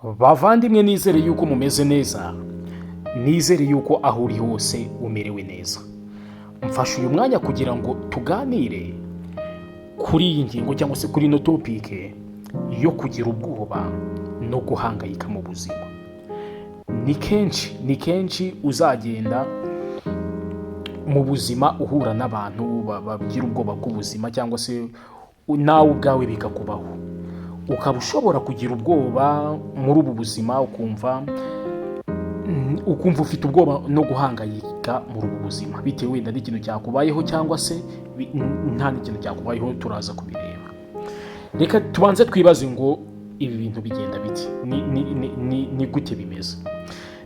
Bavandimwe, nizere yuko mumeze neza, nizere yuko aho uri hose umerewe neza. Mfashe uyu mwanya kugira ngo tuganire kuri iyi ngingo cyangwa se kuri ino topic yo kugira ubwoba no guhangayika mu buzima. Ni kenshi uzagenda mu buzima uhura n'abantu bagira ubwoba bw'ubuzima, cyangwa se nawe ubwawe bikakubaho, ukaba ushobora kugira ubwoba muri ubu buzima, ukumva ufite ubwoba no guhangayika muri ubu buzima, bitewe wenda n'ikintu cyakubayeho cyangwa se nta n'ikintu cyakubayeho. Turaza kubireba. Reka tubanze twibaze ngo ibi bintu bigenda bite? Ni gute bimeze?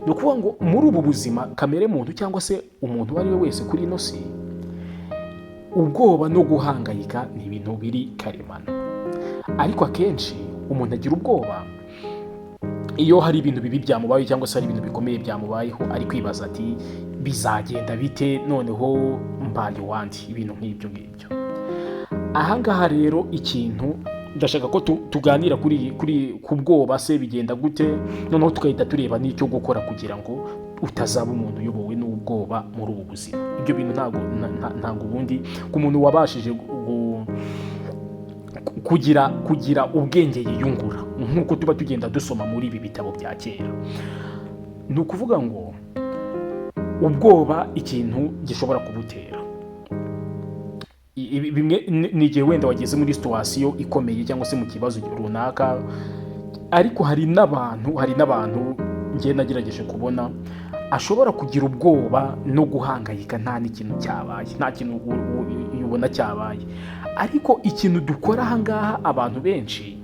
Ni ukuvuga ngo muri ubu buzima, kamere muntu cyangwa se umuntu uwo ari we wese kuri ino si, ubwoba no guhangayika ni ibintu biri karemano. Ariko akenshi umuntu agira ubwoba iyo hari ibintu bibi byamubayeho, cyangwa se hari ibintu bikomeye byamubayeho, ari kwibaza ati: "Bizagenda bite? Noneho mbaye uwandi?" Ibintu nk'ibyo ngibyo. Ahangaha rero ikintu ndashaka ko tuganira kuri ku bwoba se bigenda gute, noneho tugahita tureba n'icyo gukora kugira ngo utazaba umuntu uyobowe n'ubwoba muri ubu buzima. Ibyo bintu ntabwo ubundi ku muntu wabashije kugira ubwenge yiyungura, nk'uko tuba tugenda dusoma muri ibi bitabo bya kera. Ni ukuvuga ngo ubwoba, ikintu gishobora kubutera bimwe ni igihe wenda wageze muri situation ikomeye cyangwa se mu kibazo runaka. Ariko hari n'abantu njye nagerageje kubona ashobora kugira ubwoba no guhangayika nta n'ikintu cyabaye, nta kintu ubona cyabaye. Ariko ikintu dukora ahangaha, abantu benshi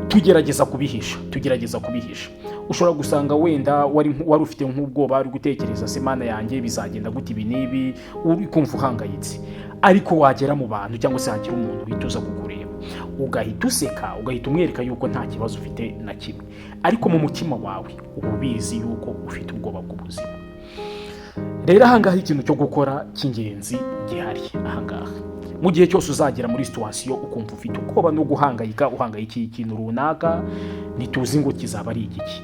tugerageza kubihisha, tugerageza kubihisha. Ushobora gusanga wenda wari ufite nk'ubwoba, uri gutekereza se: "Mana yanjye, bizagenda gute ibi n'ibi?" Uri kumva uhangayitse, ariko wagera mu bantu cyangwa se hagira umuntu uhita uza kukureba, ugahita useka, ugahita umwereka yuko nta kibazo ufite na kimwe. Ariko mu mutima wawe uba ubizi yuko ufite ubwoba bw'ubuzima. Rero ahangaha ikintu cyo gukora cy'ingenzi gihari ahangaha, mu gihe cyose uzagera muri situation ukumva ufite ubwoba no guhangayika, uhangayikiye ikintu runaka, ntituzi ngo kizaba ari igiki,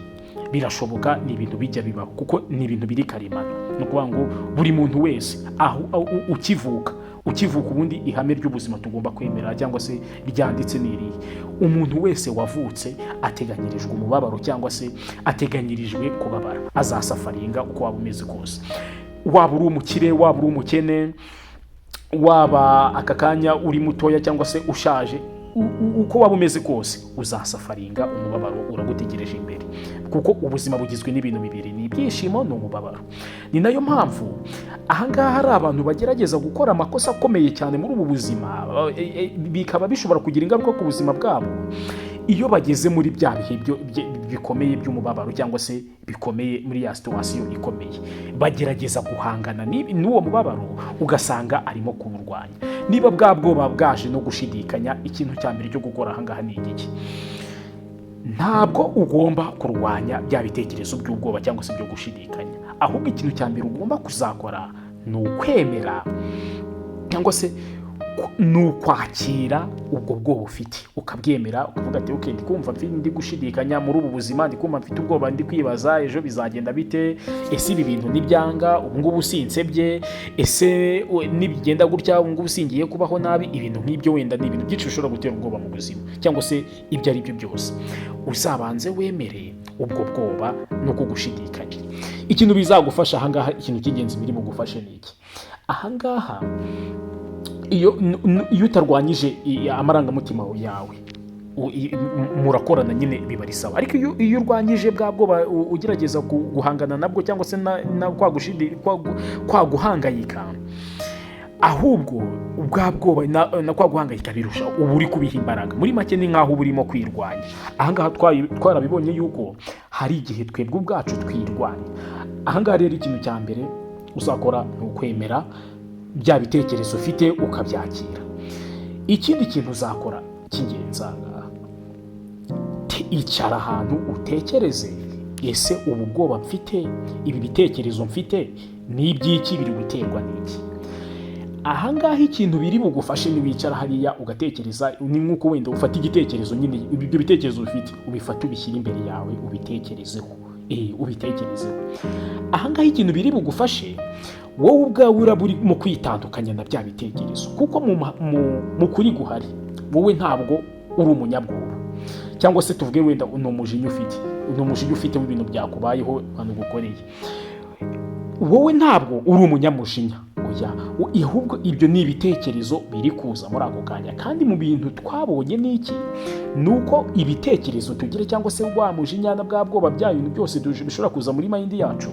birashoboka, ni ibintu bijya bibaho kuko ni ibintu biri karemano. Ni ukuvuga ngo buri muntu wese aho ukivuka, ubundi ihame ry'ubuzima tugomba kwemera cyangwa se ryanditse ni irihe? Umuntu wese wavutse ateganyirijwe umubabaro cyangwa se ateganyirijwe kubabara, azasufferinga uko waba umeze kose. Waba uri umukire, waba uri umukene, waba aka kanya uri mutoya cyangwa se ushaje, uko waba umeze kose uzasufferinga. Umubabaro uragutegereje imbere, kuko ubuzima bugizwe n'ibintu bibiri: ni ibyishimo, ni umubabaro. Ni nayo mpamvu ahangaha hari abantu bagerageza gukora amakosa akomeye cyane muri ubu buzima, bikaba bishobora kugira ingaruka ku buzima bwabo. Iyo bageze muri bya bihe bikomeye by'umubabaro cyangwa se bikomeye, muri ya situation ikomeye, bagerageza guhangana n'uwo mubabaro, ugasanga arimo kuwurwanya. Niba bwa bwoba bwaje no gushidikanya, ikintu cya mbere cyo gukora ahangaha ni igiki? Ntabwo ugomba kurwanya bya bitekerezo by'ubwoba cyangwa se byo gushidikanya, ahubwo ikintu cya mbere ugomba kuzakora ni ukwemera cyangwa se ni ukwakira ubwo bwoba ufite, ukabyemera, ukavuga ati: "Okay, ndi kumva ndi gushidikanya muri ubu buzima, ndi kumva mfite ubwoba, ndi kwibaza ejo bizagenda bite? Ese ibi bintu nibyanga, ubu ngubu sinsebye? Ese nibigenda gutya, ubu ngubu singiye kubaho nabi?" Ibintu nk'ibyo wenda ni ibintu byinshi bishobora gutera ubwoba mu buzima cyangwa se ibyo ari byo byose. Uzabanze wemere ubwo bwoba no kugushidikanya. Ikintu bizagufasha ahangaha, ikintu cy'ingenzi biri bugufashe ni iki ahangaha? Iyo utarwanyije amarangamutima yawe, murakorana nyine, biba ari sawa. Ariko iyo urwanyije bwa bwoba, ugerageza guhangana nabwo cyangwa se na kwa guhangayika, ahubwo bwa bwoba na kwa guhangayika birusha uba uri kubiha imbaraga. Muri make ni nk'aho uba urimo kwirwanya. Ahangaha twarabibonye yuko hari igihe twebwe ubwacu twirwanya. Ahangaha rero ikintu cya mbere uzakora ni ukwemera bya bitekerezo ufite, ukabyakira. Ikindi kintu uzakora cy'ingenzi ahangaha, icara ahantu utekereze: ese ubu bwoba mfite, ibi bitekerezo mfite ni iby'iki? Biri guterwa n'iki? Ahangaha ikintu biri bugufashe, niwicara hariya ugatekereza, ni nk'uko wenda ufata igitekerezo nyine, ibyo bitekerezo ufite ubifate, ubishyire imbere yawe, ubitekerezeho, ubitekerezeho. Ahangaha ikintu biri bugufashe, wowe ubwawe uraba uri mu kwitandukanya na bya bitekerezo, kuko mu kuri guhari wowe ntabwo uri umunyabwoba, cyangwa se tuvuge wenda ni umujinya ufite, ni umujinya ufite w'ibintu byakubayeho, abantu gukoreye. Wowe ntabwo uri umunyamujinya, oya. Ahubwo ibyo ni ibitekerezo biri kuza muri ako kanya. Kandi mu bintu twabonye ni iki? Ni uko ibitekerezo tugira, cyangwa se wa mujinya na bwa bwoba, bya bintu byose bishobora kuza muri mind yacu,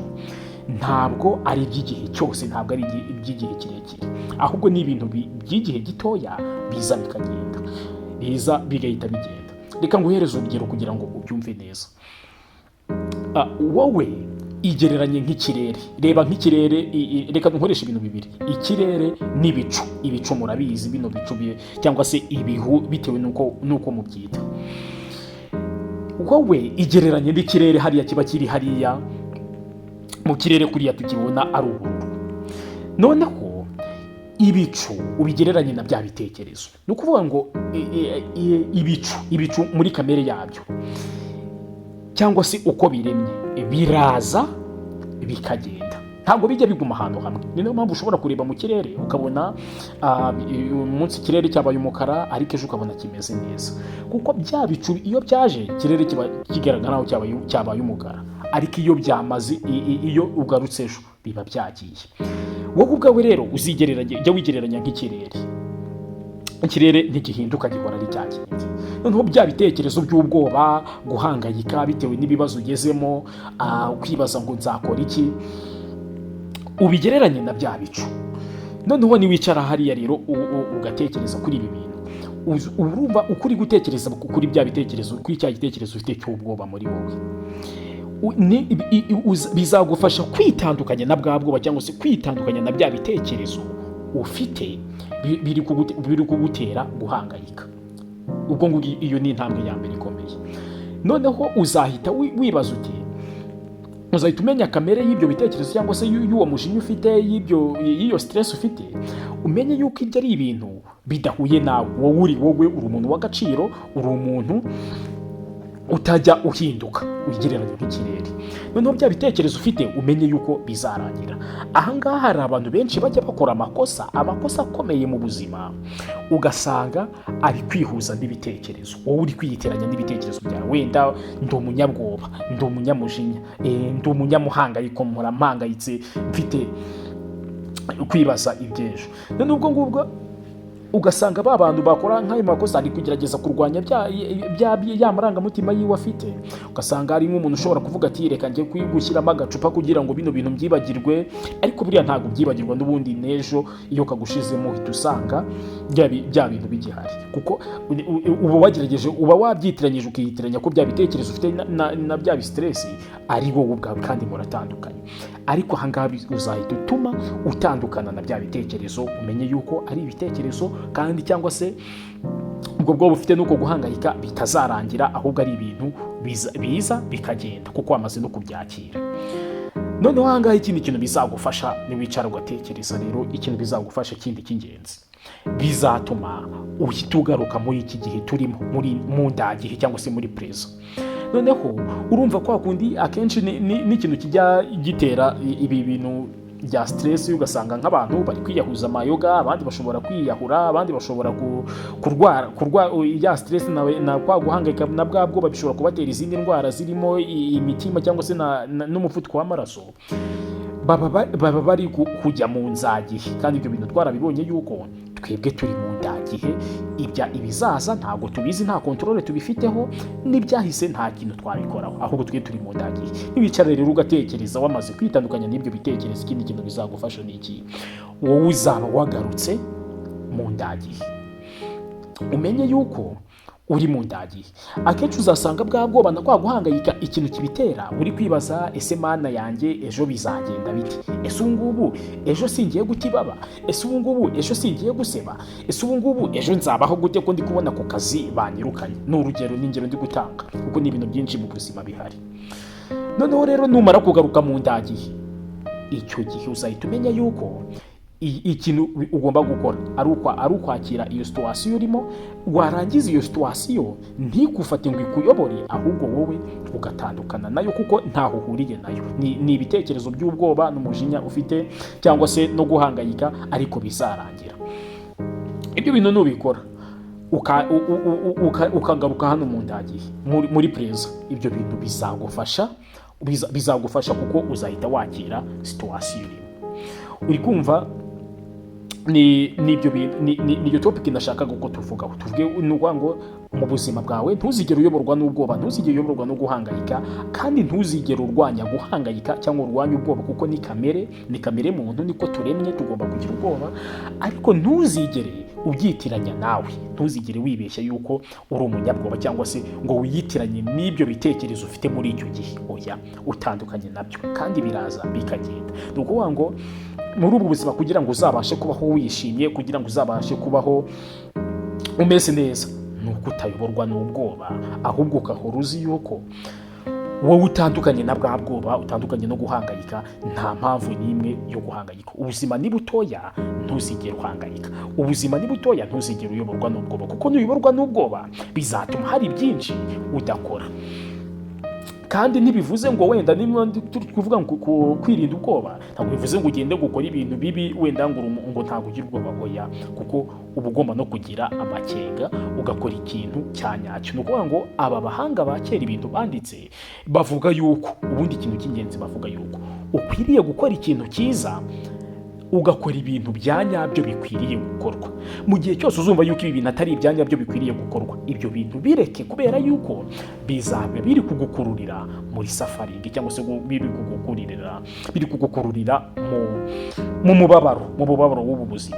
ntabwo ari iby'igihe cyose, ntabwo ari iby'igihe kirekire, ahubwo ni ibintu by'igihe gitoya biza bikagenda, biza bigahita bigenda. Reka nguhereze urugero kugira ngo ubyumve neza. Wowe igereranye nk'ikirere, reba nk'ikirere. Reka nkoreshe ibintu bibiri, ikirere n'ibicu. Ibicu murabizi, bino bicu cyangwa se ibihu, bitewe n'uko mubyita. Wowe igereranye n'ikirere hariya kiba kiri hariya mu kirere, kuriya tukibona ari ubururu. Noneho ibicu ubigereranye na bya bitekerezo. Ni ukuvuga ngo ibicu muri kamere yabyo, cyangwa se uko biremye, biraza bikagenda, ntabwo bijya biguma ahantu hamwe. Ni nayo mpamvu ushobora kureba mu kirere ukabona uyu munsi ikirere cyabaye umukara, ariko ejo ukabona kimeze neza, kuko bya bicu iyo byaje ikirere kiba kigaragara nkaho cyabaye umukara, ariko iyo byamaze iyo ugarutse ejo biba byagiye. Wowe ubwawe rero uzigereranya, jya wigereranya nk'ikirere. Ikirere ntigihinduka, gihora ari cya kindi. Noneho bya bitekerezo by'ubwoba, guhangayika bitewe n'ibibazo ugezemo, kwibaza ngo nzakora iki, ubigereranye na bya bicu. Noneho niwicara hariya rero ugatekereza kuri ibi bintu, urumva uko uri gutekereza kuri bya bitekerezo, kuri cya gitekerezo ufite cy'ubwoba muri wowe, bizagufasha kwitandukanya na bwa bwoba, cyangwa se kwitandukanya na bya bitekerezo ufite biri kugutera guhangayika. Ubwo ngubwo iyo ni intambwe ya mbere ikomeye. Noneho uzahita wibaza uti, uzahita umenya kamere y'ibyo bitekerezo, cyangwa se y'uwo mujinya ufite, y'iyo stress ufite, umenye yuko ibyo ari ibintu bidahuye nawe. Wowe uri wowe, uri umuntu w'agaciro, uri umuntu utajya uhinduka, wigereranya nk'ikirere. Noneho bya bitekerezo ufite umenye yuko bizarangira. Ahangaha hari abantu benshi bajya bakora amakosa, amakosa akomeye mu buzima, ugasanga ari kwihuza n'ibitekerezo, wowe uri kwiyitiranya n'ibitekerezo byawe. Wenda ndi umunyabwoba, ndi umunyamujinya, ndi umunyamuhangayiko, mpora mpangayitse, mfite kwibaza iby'ejo. None ubwo ngubwo ugasanga ba bantu bakora nk'ayo makosa ari kugerageza kurwanya bya ya marangamutima yiwe afite. Ugasanga hari nk'umuntu ushobora kuvuga ati: "Reka njye gushyiramo agacupa kugira ngo bino bintu mbyibagirwe." Ariko buriya ntabwo byibagirwa, n'ubundi n'ejo iyo kagushizemo uhita usanga bya bintu bigihari, kuko uba wagerageje, uba wabyitiranyije, ukiyitiranya ko bya bitekerezo ufite na bya bi stress ari wowe ubwawe, kandi muratandukanye. Ariko ahangaha uzahita utuma utandukana na bya bitekerezo, umenye yuko ari ibitekerezo kandi, cyangwa se ubwo bwoba ufite n'uko guhangayika bitazarangira, ahubwo ari ibintu biza bikagenda, kuko wamaze no kubyakira. Noneho ahangaha ikindi kintu bizagufasha, niwicara ugatekereza rero, ikintu bizagufasha kindi cy'ingenzi, bizatuma uhita ugaruka muri iki gihe turimo, muri mu ndagihe cyangwa se muri present. Noneho urumva kwa kundi akenshi n'ikintu kijya gitera ibi bintu bya stress, ugasanga nk'abantu bari kwiyahuza amayoga, abandi bashobora kwiyahura, abandi bashobora kurwara ya stress na kwa guhangayika na bwa bwoba bishobora kubatera izindi ndwara zirimo imitima cyangwa se n'umuvuduko w'amaraso. Baba bari kujya mu nzagihe, kandi ibyo bintu twarabibonye yuko twebwe turi mu ndagihe. Ibya ibizaza ntabwo tubizi, nta contrôle tubifiteho, n'ibyahise nta kintu twabikoraho, ahubwo twe turi mu ndagihe. Niwicara rero ugatekereza wamaze kwitandukanya n'ibyo bitekerezo, ikindi kintu bizagufasha ni iki? Wowe uzaba wagarutse mu ndagihe, umenye yuko uri mu ndagihe. Akenshi uzasanga bwa bwoba na kwa guhangayika, ikintu kibitera, uri kwibaza: "Ese Mana yanjye, ejo bizagenda bite? Ese ubu ngubu ejo singiye guta ibaba? Ese ubu ngubu ejo singiye guseba? Ese ubu ngubu ejo nzabaho gute, ko ndi kubona ku kazi banyirukanye?" Ni urugero, ni ingero ndi gutanga, kuko ni ibintu byinshi mu buzima bihari. Noneho rero numara kugaruka mu ndagihe, icyo gihe uzahita umenya yuko Ikintu ugomba gukora ari ukwakira iyo situation urimo. Warangiza, iyo situation ntikufate ngo ikuyobore, ahubwo wowe ugatandukana nayo, kuko ntaho uhuriye nayo. Ni ibitekerezo by'ubwoba n'umujinya ufite cyangwa se no guhangayika, ariko bizarangira. Ibyo bintu nubikora, ukagaruka hano mu ndagihe, muri present, ibyo bintu bizagufasha, bizagufasha kuko uzahita wakira situation urimo. Uri kumva? Ni nibyo bintu, ni iyo topic nashakaga ko tuvugaho. Tuvuge, ni ukuvuga ngo mu buzima bwawe ntuzigere uyoborwa n'ubwoba, ntuzigere uyoborwa no guhangayika, kandi ntuzigere urwanya guhangayika cyangwa urwanya ubwoba, kuko ni kamere, ni kamere muntu, niko turemye, tugomba kugira ubwoba. Ariko ntuzigere ubyitiranya nawe, ntuzigere wibeshya yuko uri umunyabwoba cyangwa se ngo wiyitiranye n'ibyo bitekerezo ufite muri icyo gihe. Oya, utandukanye nabyo, kandi biraza bikagenda. Ni ukuvuga ngo muri ubu buzima, kugira ngo uzabashe kubaho wishimye, kugira ngo uzabashe kubaho umeze neza, ni uko utayoborwa n'ubwoba, ahubwo ugahora uzi yuko wowe utandukanye na bwa bwoba, utandukanye no guhangayika. Nta mpamvu n'imwe yo guhangayika. Ubuzima ni butoya, ntuzigere uhangayika. Ubuzima ni butoya, ntuzigere uyoborwa n'ubwoba, kuko nuyoborwa n'ubwoba bizatuma hari byinshi udakora. Kandi ntibivuze ngo wenda niba turi kuvuga ngo kwirinda ubwoba, ntabwo bivuze ngo ugende gukora ibintu bibi, wenda ngo ngo ntabwo ugira ubwoba. Oya, kuko uba ugomba no kugira amakenga, ugakora ikintu cya nyacyo. Ni ukuvuga ngo aba bahanga ba kera, ibintu banditse, bavuga yuko ubundi ikintu cy'ingenzi, bavuga yuko ukwiriye gukora ikintu cyiza, ugakora ibintu bya nyabyo bikwiriye gukorwa. Mu gihe cyose uzumva yuko ibi bintu atari ibya nyabyo bikwiriye gukorwa, ibyo bintu bireke, kubera yuko bizaba biri kugukururira muri suffering, cyangwa se biri kugukururira mu mubabaro w'ubu buzima.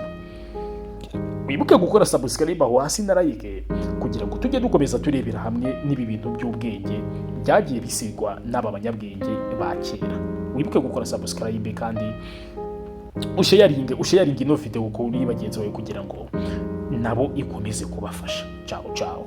Wibuke gukora subscribe aho hasi na like, kugira ngo tujye dukomeza turebera hamwe n'ibi bintu by'ubwenge byagiye bisigwa n'aba banyabwenge ba kera. Wibuke gukora subscribe kandi usharinge ino video kuri bagenzi bawe, kugira ngo nabo ikomeze kubafasha. Ciao ciao.